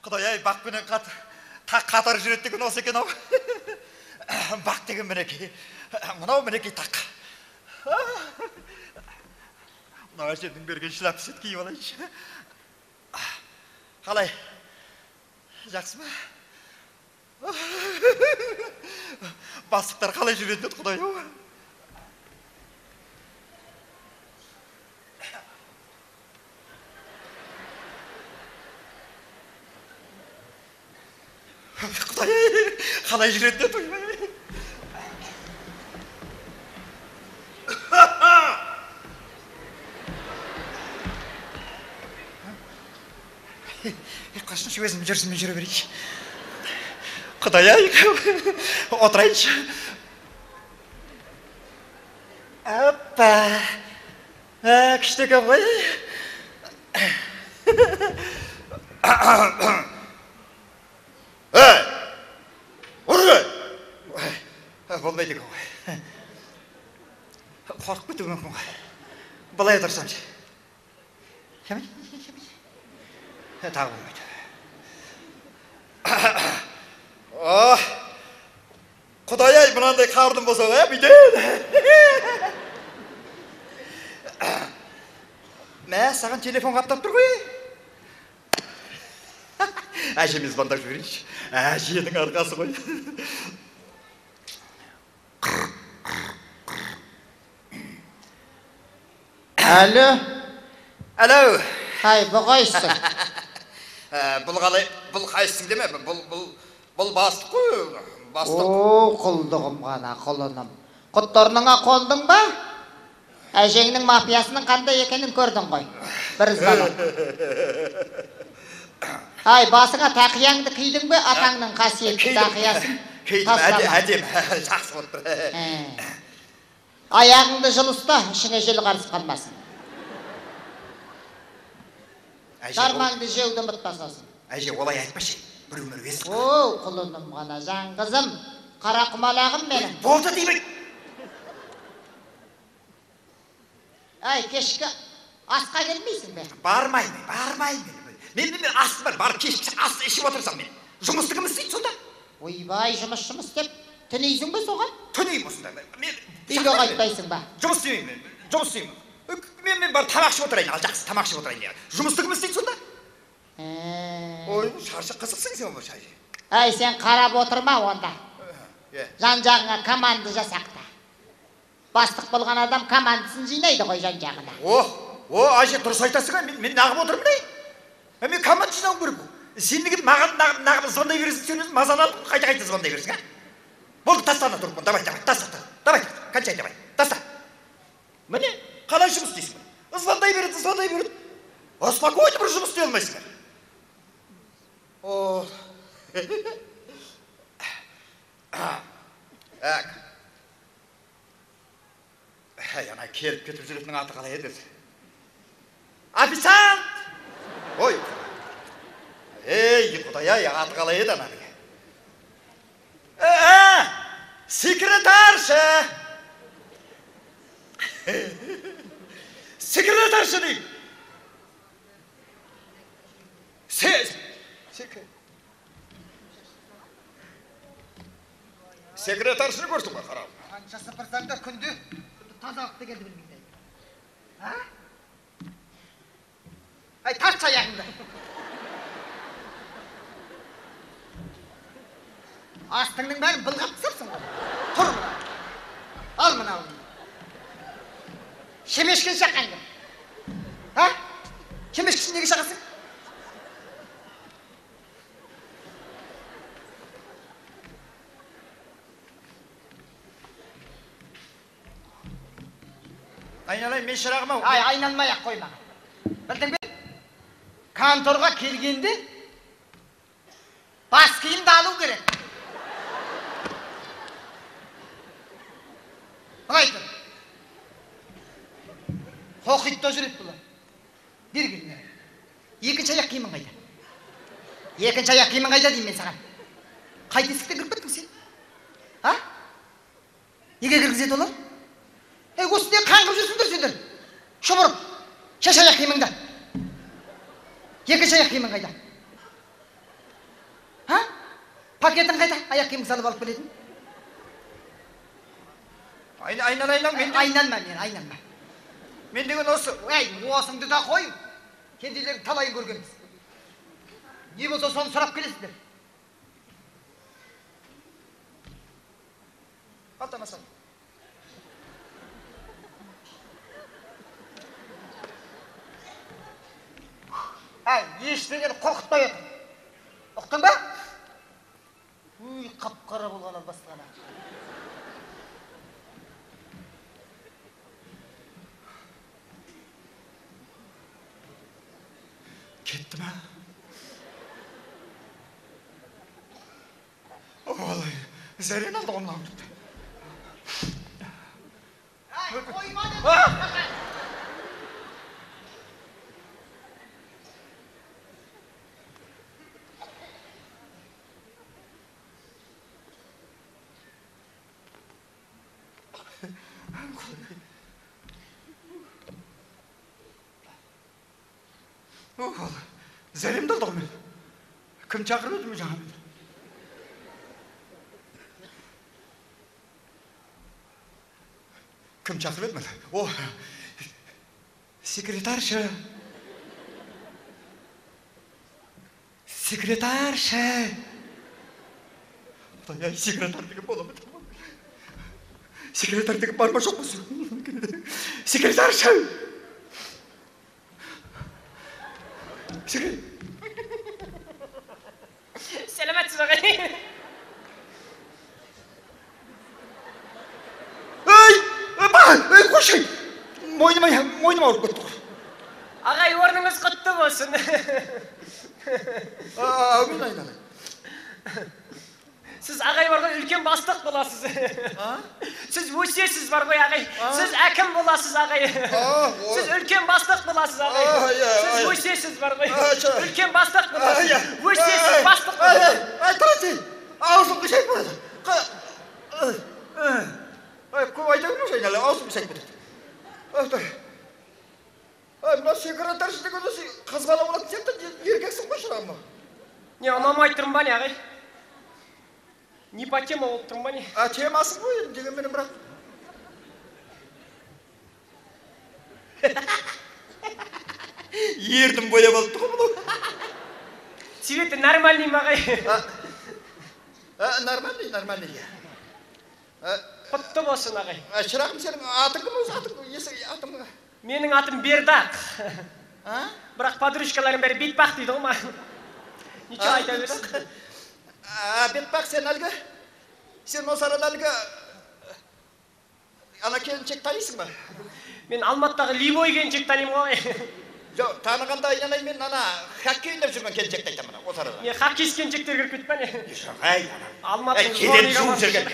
Құдай-ай, бақ пенен қатар жүреді деген осы екен ау. Бақ деген мінекей, мынау мінекей тақ. Мынау әжемнің берген шляпасын киіп алайыншы. Қалай? Жақсы ма? Бастықтар қалай жүретін еді, Құдай-ау? Құдай, қалай жүретін еді, ойбай. Қашыншы өзім жүрісіммен жүре берейінші. Құдай-ай, отырайыншы. Аппа, күшті екен ғой. Ей, ұры! Болмайды екен ғой. Қорқып кетуі мүмкін ғой. Былай отырсамшы. Тағы болмайды. Құдай-ай, мынандай қарным болса, бүйтеді. Мә, саған телефон қаптап тұр ғой. Әжеме звондап жіберейінші. Әженің арқасы ғой. Алло. Алло. Ай, бұл қайсың? Бұл қалай, бұл қайсың деме, бұл бастық қой, бастық. О, құлдығым ғана, құлыным. Құттарыныңа қондың ба? Әжеңнің мафиясының қандай екенін көрдің ғой. Бір звонок. Ай, басыңа тақияңды кидің бе, атаңның қасиетті тақиясын? Кидім, әдем, жақсы болып тұр. Аяғыңды жылыста, ішіңе жел қарысып қалмасын. Жармаңды жеуді ұмытпасасын. Әже, олай айтпашы, бір өмір естіп. О, құлыным ғана, жан қызым, қара құмалағым менің. Болды деймін. Әй, кешкі асқа келмейсің бе? Бармаймын, бармаймын. Мен асым бар, барып кешкі ас ішіп отырсам мен. Жұмысты кім істейді сонда? Ойбай, жұмыс деп түнейсің бе соған? Түнеймін осында. Үйге қайтпайсың ба? Жұмыс істемеймін, жұмыс істеймін. Мен барып тамақ ішіп отырайын, ал жақсы, тамақ ішіп отырайын. Жұмысты кім істейді сонда? Ой, шаршы қызықсың сен бұл шай. Әй, сен қарап отырма онда. Жан-жағыңа команда жасақта. Бастық болған адам командасын жинайды ғой жан-жағына. О, әже, дұрыс айтасың, мен нағып отырмын не? Мен команда жинауым керек. Сен неге маған нағып звондай бересің, сен өзің мазаны алып қайта-қайта звондай бересің, а? Болды, таста ана трубканы, давай, давай, таста, давай, кончай, давай, таста. Міне, қалай жұмыс істейсің? Звондай береді, звондай береді. Спокойно бір жұмыс істей алмайсың. О. Так. Әй, ана келіп кетіп жүретіннің аты қалай еді өзі? Официант! Ой. Ей, Құдай-ай, аты қалай еді ананың? Секретарша! Секретарша деймін. Секретаршыны көрсің ба, қарағым? Қанша сыпырсаң да күнде тазалықты келді білмейді. А? Ай, тартшы аяғыңды. Астыңның бәрін былғап тастапсың ғой. Тұр мына. Ал мынауын. Шемешкені шаққан кім? А? Шемешкісін неге шақасың? Айналайын, мен шырағым ау. Ай, айналмай ақ қой маған. Білдің бе? Конторға келгенде бас киімді алу керек. Былай тұр. Қоқиды да жүреді бұлар. Бері кел. Екінші аяқ киімің қайда? Екінші аяқ киімің қайда деймін мен саған. Қай тесіктен кіріп кеттің сен? А? Неге кіргізеді олар? Ей, осындай қаңғып жүрсіңдер сендер. Шұбырып, шеш аяқ киіміңді. Екінші аяқ киімің қайда? Пакетің қайда? Аяқ киіміңді салып алып келетін. Айналайын, мен Айналма мен, айналма. Мен деген осы. Әй, осыңды да қой. Кенделердің талайын көргенбіз. Не болса соны сұрап келесіңдер. Қалтама сал. Әй, ештеңені қорқытпай отыр. Ұқтың ба? Үй, қап-қара болған албастығына. Кетті ма? Олай, зәрен алды ғой мынау. Әй, қойма дедім. Зәремді алды ғой мен. Кім шақырып еді мен жаңа мен? Кім шақырып еді мені? О, секретарша. Секретарша. Құдай-ай, секретарь деген бола ма? Секретарь деген бар ма, жоқ па? Секретарша. Сәлеметсіз, ағай. Ей, ей, қойшы. Мойныма, мойным ауырып кетті ғой. Ағай, орныңыз құтты болсын. Әумин, айналайын. Сіз ағай бар ғой, үлкен бастық боласыз. Сіз өсесіз бар ғой, ағай. Сіз әкім боласыз, ағай. Сіз үлкен бастық боласыз, ағай. Сіз өсесіз бар ғой. Үлкен бастық боласыз. Өсесіз, бастық боласыз. Ай, тұра сен. Аузым қышайып барады. Ай, көп айта бермеші, айналайын, аузым қышайып кетеді. Ай, мына секретарша деген осы қыз бала болатын сияқты, еркексің ғой, шырағым. Не, ұнамай тұрмын ба, не, ағай? Не по тема болып тұрмын ба, не? А, темасың ғой енді, дегенменен бірақ. Ердім бояп алыпты ғой мынау. Цветі нормальный ма, ағай? Нормальный, нормальный. Құтты болсын, ағай. Шырағым, сенің атың кім өзі? Атың, есің, атың? Менің атым Бердақ. Бірақ подружкаларым бәрі Бетбақ дейді ғой маған. Ничего, айта берсін. Бетбақ, сен әлгі, сен осы арада әлгі ана келіншек танисың ба? Мен Алматыдағы Ливой келіншек танимын ғой. Жоқ, танығанда айналайын, мен ана хоккей ойнап жүрген келіншекті айтамын мына осы арада. Не, хоккейші келіншектер кіріп кетті ма, не? Жоқ, әй, ана. Алматының Еден жуып жүрген,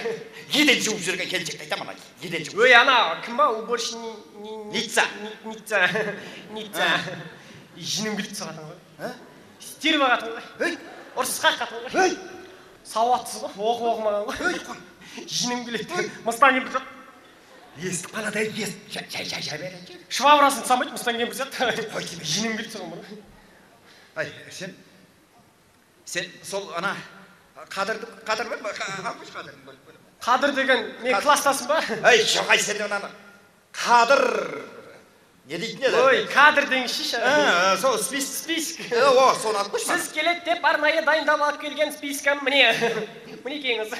еден жуып жүрген келіншекті айтамын ана, еден жуып. Өй, ана, кім ба, уборщик? Ницца. Ницца, Ницца. Жінім келді соған ғой. Стерва қатын ғой. Ұрысқақ қатын ғой. Сауатсыз ғой, оқып оқымаған ғой. Жінім келеді. Мыстан кемпір жоқ. Естіп қалады, естіп. Жай, жай, жай, бер. Швабрасын тұсамайды, мыстан кемпір сияқты. Қой деме. Жінім келді соған бұны. Ай, сен, сен сол ана Қадырды, Қадыр бар ма? Алпыш Қадыр. Қадыр деген мен класстасым ба? Ай, жоқ, ай, сен ананы Қадыр не дейтін еді? Ой, кадр деңізші. Сол список. Список. О, соны алып қойшы маған. Сіз келеді деп арнайы дайындап алып келген спискам міне. Мінекейіңіз.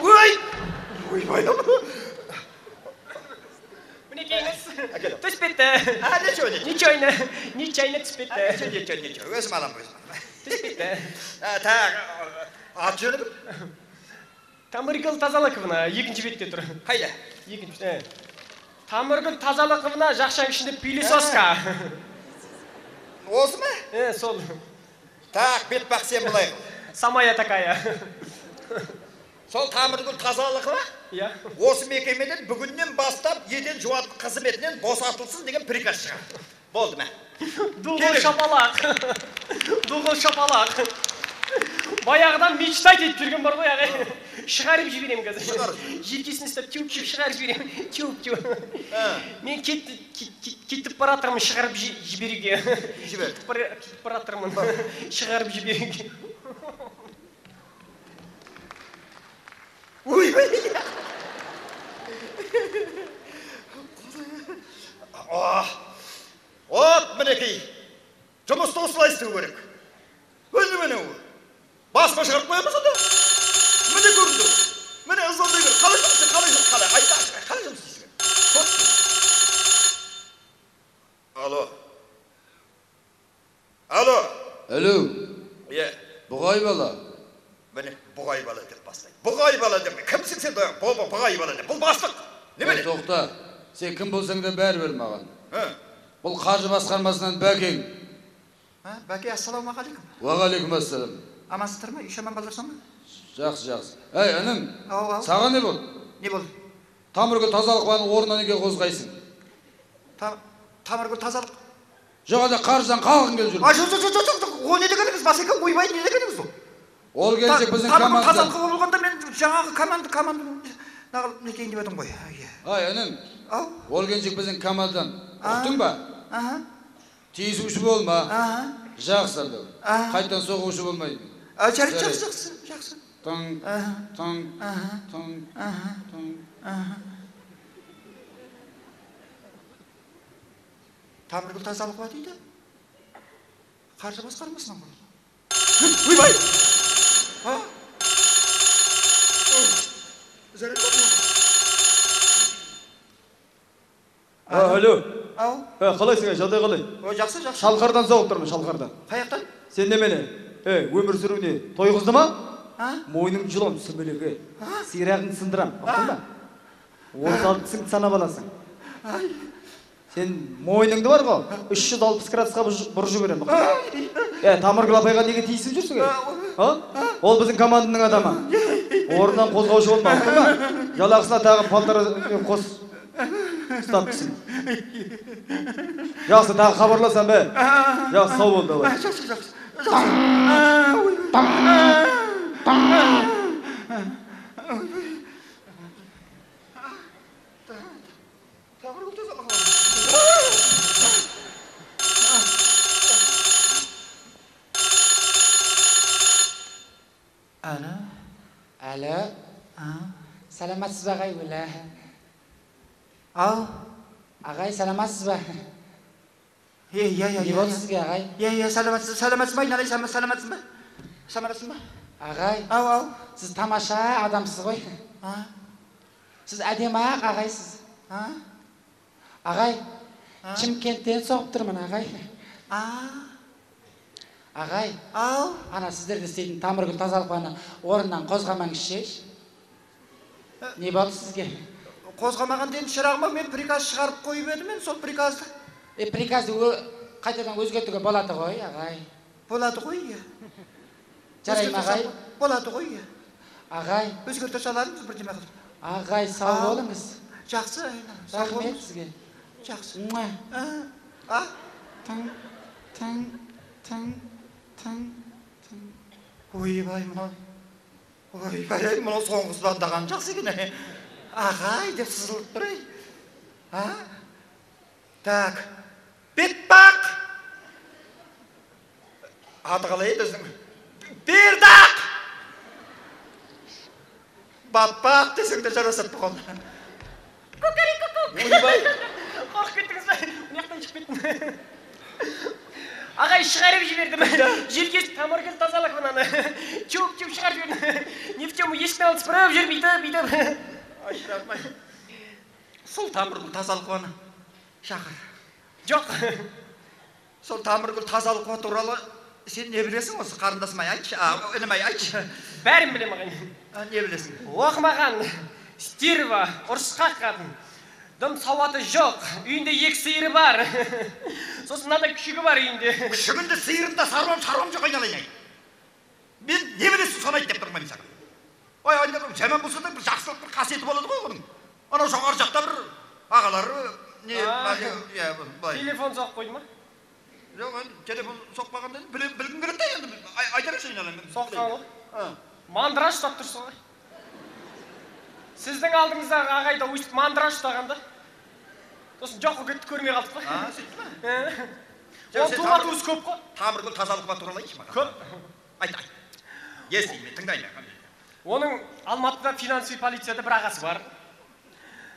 Ой! Ойбай! Мінекейіңіз. Әкел. Түспетті. А, ничего, ничего. Нечайно, нечайно түспетті. Ничего, ничего, ничего. Өзім аламын, өзім аламын. Түспетті. Так, аты жөні кім? Тамыргүл Тазалықовна, екінші бетте тұр. Қайда? Екінші бетте. Тамыргүл Тазалықовна, жақшаның ішінде пылесоска. Осы ма? Сол. Так, Бетбақ, сен былай қыл. Самая такая. Сол Тамыргүл Тазалықова? Иә. Осы мекемеден бүгіннен бастап еден жуатын қызметінен босатылсын деген приказ шығар. Болды ма? Дуғыл шапалақ. Дуғыл шапалақ. Баяғыдан мечтать етіп жүрген бар ғой, ағай. Шығарып жіберемін қазір. Желкесін ұстап теуіп-теуіп шығарып жіберемін. Теуіп-теуіп. Мен кетіп баратырмын шығарып жіберуге. Кетіп баратырмын шығарып жіберуге. Ойбай! От мінекей, жұмысты осылай істеу керек. Өзі міне ол. Басқа шығарып қоямыз онда. Міне көрінді. Міне звондай бер. Қалай жұмыс істейсің? Қалай жұмыс? Қалай? Айта, қалай жұмыс істейсің? Алло. Алло. Алло. Е. Бұғай бала. Міне бұғай бала деп бастайды. Бұғай бала деп. Кімсің сен? Бұғай бала деп. Бұл бастық. Немене? Тоқта. Сен кім болсаң да бәрібір маған. Бұл қаржы басқармасынан Бәкең. Бәке, ассалаумағалейкум. Уағалейкум ассалам. Амансыздар ма? Үй аман балдарсың ба? Жақсы, жақсы. Әй, інім, саған не болды? Не болды? Тамыргүл тазалықованың орнынан неге қозғайсың? Тамыргүл тазалық? Жоқ, әлде қаржыдан қалғың келіп жүр. Жоқ, жоқ, жоқ, жоқ, о не дегеніңіз, Басеке, ойбай, не дегеніңіз ол? Ол келіншек біздің команда. Тамыргүл тазалықова болғанда мен жаңағы команда нағыл нетейін деп едім ғой. Ай, інім, ол келіншек біздің командадан. Ұқтың ба? Тиісуші болма. Жақсы, әлде. Қайтадан соғушы болмайды. Жарайды, жақсы, жақсы, жақсы. Таң, таң, таң, таң. Тамыргүл тазалықова дейді. Қаржы басқармасынан құрылды. Ойбай! Алло. Ау. Қалайсың, жағдай қалай? Жақсы, жақсы. Шалқардан соғып тұрмын, шалқардан. Қаяқтан? Сен немене? Өмір сүру не? Тойғызды ма? Мойның жұлам, сүмелек, сирағыңды сындырам, ұқтың ба? 36 тісіңді санап аласың. Сен мойныңды бар ғой, 360 градусқа бұрып жіберем, ұқтың ба? Тамыргүл апайға неге тиісіп жүрсің? Ол біздің команданың адамы. Орнынан қозғаушы болма, ұқтың ба? Жалақысына тағы полтора қос ұстап түсін. Жақсы, тағы хабарласам, бе? Жақсы, сау бол, давай. Жақсы, жақсы. Алло. Алло. Саламатсыз ба, ағай, өлі? Ау. Ағай, саламатсыз ба? Иә, иә, иә. Не болды сізге, ағай? Иә, иә, саламатсыз, саламатсыз ба, айналайын, саламатсыз ба? Саламатсыз ба? Ағай. Ау, ау. Сіз тамаша адамсыз ғой. Сіз әдемі ақ ағайсыз. Ағай, Шымкенттен соғып тұрмын, ағай. Ағай. Ау. Ана сіздерде істейтін Тамыргүл тазалықованы орнынан қозғамаңызшы. Не болды сізге? Қозғамаған дейін шырағыма мен приказ шығарып қойып едім, мен сол приказды. Приказды қайтадан өзгертуге болады ғой, ағай. Болады ғой, иә. Жарай ма, ағай? Болады ғой, иә. Ағай. Өзгерте салармыз бірдеме қылып. Ағай, сау болыңыз. Жақсы, сау болыңыз. Рахмет сізге. Жақсы. Таң, таң, таң, таң, таң. Ойбай, мынау. Ойбай, мынау соңғы звондаған жақсы екен. Ағай деп сызылып тұр, ей. Так. Бетбақ! Аты қалай еді өзінің? Бердақ! Батпақ десең де жарасады бұған. Кукари-ку-кук! Ойбай! Қорқып кеттіңіз бе? Мына жақтан шығып кеттім. Ағай, шығарып жібердім. Желкесі Тамыргүл тазалықованы. Теуіп-теуіп шығарып жібердім. Не в тему, есіктің алдын сыпырып жүр, бүйтіп, бүйтіп. Ай, шырағым-ай. Сол Тамыргүл тазалықованы шақыр. Жоқ. Сол Тамыргүл тазалықова туралы сен не білесің осы, қарындасым ай, айтшы, інім ай, айтшы. Бәрін білем, ағай. Не білесің? Оқымаған, стерва, ұрысқақ қатын. Дым сауаты жоқ, үйінде 2 сиыры бар. Сосын мынандай күшігі бар үйінде. Күшігінде сиырында саруам жоқ, айналайын ай. Мен не білесің соны айт деп тұрмын мен саған. Ой, айналайын, жаман болса да бір жақсылық бір қасиеті болады ғой оның. Анау жоғары жақта бір ағалары не, былай. Телефон соғып қойды ма? Жоқ, енді телефон соқпағанда енді білгім келеді де енді, айта берші. айналайын. Соққан ғой. Мандраж ұстап тұрсыз ғой. Сіздің алдыңыздағы ағай да өйстіп мандраж ұстаған да. Сосын жоқ болып кетті, көрмей қалдық қой. Сөйтті ма? Оның тума туысы көп қой. Тамыргүл Тазалықова туралы айтшы маған. Көп. Айт, айт. Естимін, мен тыңдаймын. Оның Алматыда финансовый полицияда бір ағасы бар.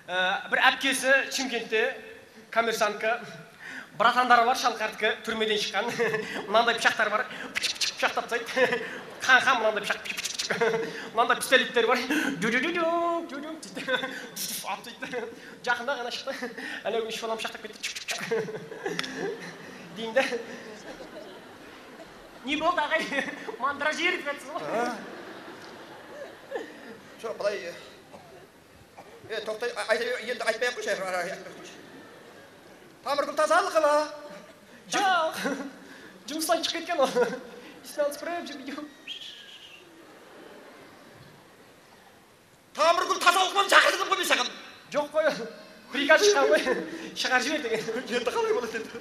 Бір әпкесі Шымкентте коммерсантка. Братандары бар, шалқардікі, түрмеден шыққан. Мынандай пышақтар бар, пышақтап тастайды. Қан-қан мынандай пышақ, мынандай пистолеттер бар. Ду-ду-ду-ду, ду-ду дейді. Атып тастайды. Жақында ғана шықты. Әнеу күні үш балам пышақтап кетті. Деймін да. Не болды, ағай? Мандраж еріп жатсыз ғой. Жоқ, былай. Тоқтай, енді айтпай ақ қойшы, айтпай ақ қойшы. Тамыргүл Тазалықова. Жоқ, жұмыстан шығып кеткен ол. Үстіне сыпырып жүр. Тамыргүл Тазалықованы шақырдым ғой мен саған. Жоқ қой, приказ шыққан ғой. Шығарып жібер деген. Енді қалай болады енді?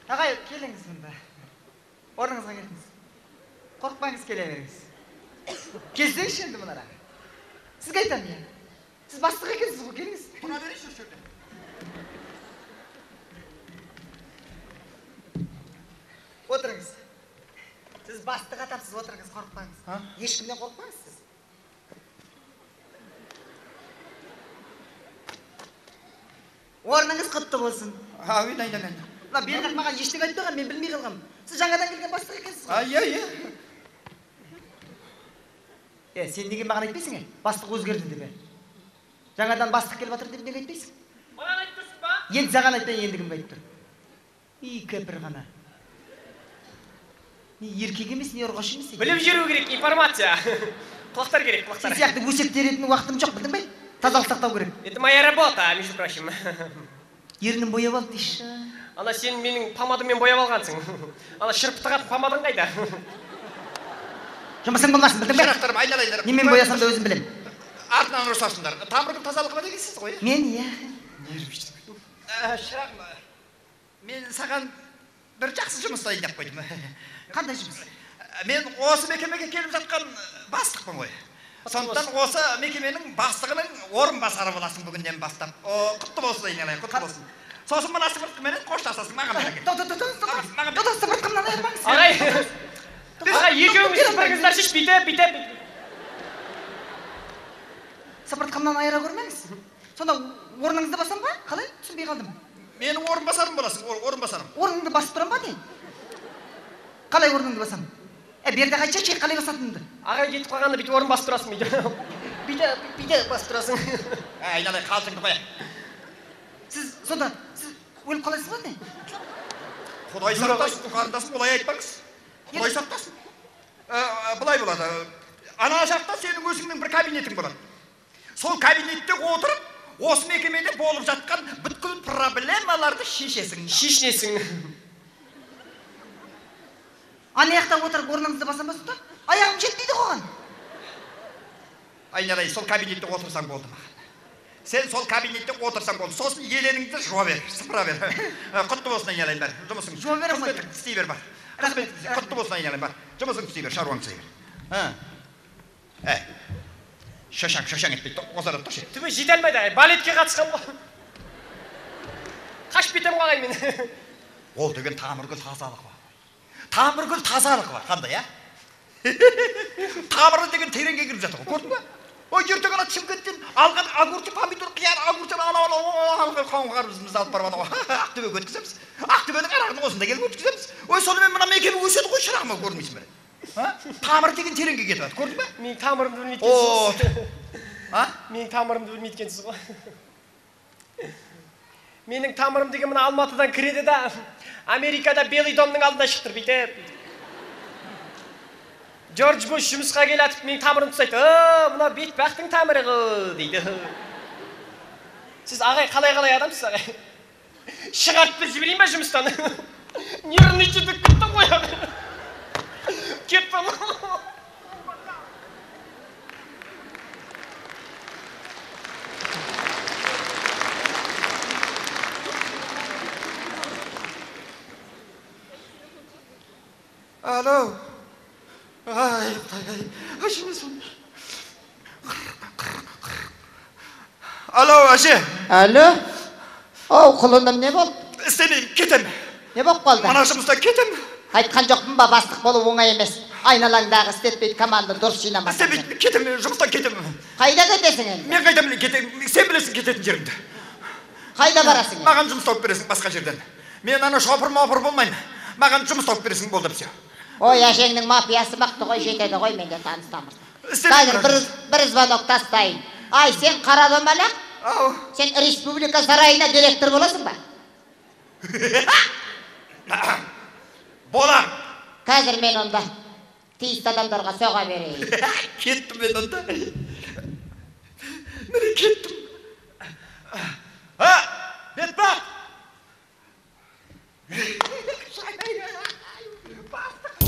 Ағай, келіңіз мұнда. Орныңызға келіңіз. Қорықпаңыз, келе беріңіз. Келсеңізші енді мұнара. Сізге айтамын я. Сіз бастық екенсіз ғой, келіңіз. Тұра берейінші осы жерде. Отырыңыз. Сіз бастық атапсыз, отырыңыз, қорықпаңыз. Ешкімнен қорықпаңыз сіз. Орныңыз құтты болсын. Әуен, айналайын. Мына Бердақ маған ештеңе айтпаған, мен білмей қалғанмын. Сіз жаңадан келген бастық екенсіз ғой. Иә, иә. Сен неге маған айтпайсың, е? Бастық өзгерді деп. Жаңадан бастық келіп жатыр деп неге айтпайсың? Маған айтып тұрсың ба? Енді саған айтпай, енді кімге айтып тұр? И кәпір ғана. Не еркек емес, не ұрғашы емес. Біліп жүру керек, информация. Құлақтар керек, құлақтар. Сен сияқты өсек теретін уақытым жоқ, білдің бе? Тазалық сақтау керек. Это моя работа, между прочим. Ернін бояп алды дейші. Ана сен менің помадыммен бояп алғансың. Ана шырпы тығатын помадаң қайда? Жұмысың болмасын, білдің бе? Шырақтарым, айналайындар. Немен боясам да өзім білем. Артынан ұрысасыңдар. Тамыргүл Тазалықова дегенсіз ғой, Мен, иә. Шырағым, мен саған бір жақсы жұмыс дайындап қойдым. Қандай жұмыс? Мен осы мекемеге келіп жатқан бастықпын ғой. Сондықтан осы мекеменің бастығының орынбасары боласың бүгіннен бастап. Құтты болсын, айналайын, құтты болсын. Сосын мына сыпыртқыменен қоштасасың, маған бер әкел. Тоқта, сыпыртқымнан айырмаңыз. Ағай, ағай, екеуіңіз сыпырыңыздаршы, бүйтіп, бүйтіп. Сыпыртқымнан айыра көрмеңіз. Сонда орныңызды басам ба? Қалай? Түсінбей қалдым. Менің орынбасарым боласың, орынбасарым. Орныңды басып тұрам ба не? Қалай орныңды басам? Бердақ айтшы, қалай басатынымды? Ағай кетіп қалғанда бүйтіп орын басып тұрасың, бүйтіп. Бүйтіп, бүйтіп басып тұрасың. Айналайын, қалжыңды қоя. Сіз сонда, сіз өліп қаласыз ба не? Құдай сақтасын, қарындасым, олай айтпаңыз. Құдай сақтасын. Былай болады. Ана жақта сенің өзіңнің бір кабинетің болады. Сол кабинетте отырып, осы мекемеде болып жатқан бүткіл проблемаларды шешесің. Шешінесің. Ана жақта отырып орныңызды басам ба сонда? Аяғым жетпейді оған. Айналайын, сол кабинетте отырсаң болды маған. Сен сол кабинетте отырсаң болды. Сосын еленіңді жуа бер, сыпыра бер. Құтты болсын, айналайын, бар. Жұмысың. Жуа беремін ғой. Қызметіңді істей бер, бар. Қызметіңді құтты болсын, айналайын, бар. Жұмысыңды істей бер, шаруаңды істей бер. Шашаң, шашаң етпей, қозарып тұршы. Түбі жете алмайды ағай, балетке қатысқан ғой. Қашып кетемін ғой ағай мен. Ол деген Тамыргүл Тазалықова. Тамыргүл Тазалықова қандай, а? Тамыры деген тереңге кіріп жатыр ғой, көрдің бе? Ой, ертең ана Шымкенттен алған огурцы, помидор, қияр, огурцы ала қауын қарбызымызды алып барып ана Ақтөбеге өткіземіз. Ақтөбенің арағын осында келіп өткіземіз. Ой, сонымен мына мекеме өседі ғой, шырағым, көрмейсің бе? Тамыр деген тереңге кетіп жатыр, көрдің бе? Менің тамырымды білмейді екенсіз ғой. Менің тамырымды білмейді екенсіз ғой. Менің тамырым деген мына Алматыдан кіреді да, Америкада Белый домның алдында шықтыр бүйтіп. Джордж Буш жұмысқа келе атып, менің тамырымды ұстайды. Мына бетбақтың тамыры ғой дейді. Сіз ағай қалай-қалай адамсыз ағай? Шығартып жіберейін ба жұмыстан? Нервничать кеттім ғой ағай. Кеттім. Алло. Ай, құдай, ай, әже. Алло, әже. Алло. Оу, құлыным, не болды? Істемеймін, кетем. Не болып қалды? Мана жұмыстан кетем. Айтқан жоқпын ба, бастық болу оңай емес. Айналаңдағы істетпейді команда дұрыс жинамасаң. Істемеймін, кетем, жұмыстан кетем. Қайда кетесің енді? Мен қайда білейін, кетем. Сен білесің кететін жерімді. Қайда барасың? Маған жұмыс тауып бересің басқа жерден. Мен ана шопыр-мопыр болмаймын. Маған жұмыс тауып бересің, болды, все. Ой, әжеңнің мафиясы мықты ғой, жетеді ғой менде таныс тамыр. Қазір бір звонок тастайын. Ай, сен қара домалақ? Ау. Сен республика сарайына директор боласың ба? Болам. Қазір мен онда тиісті адамдарға соға берейін. Кеттім мен онда. Міне кеттім. А, бетбақ! Бастық!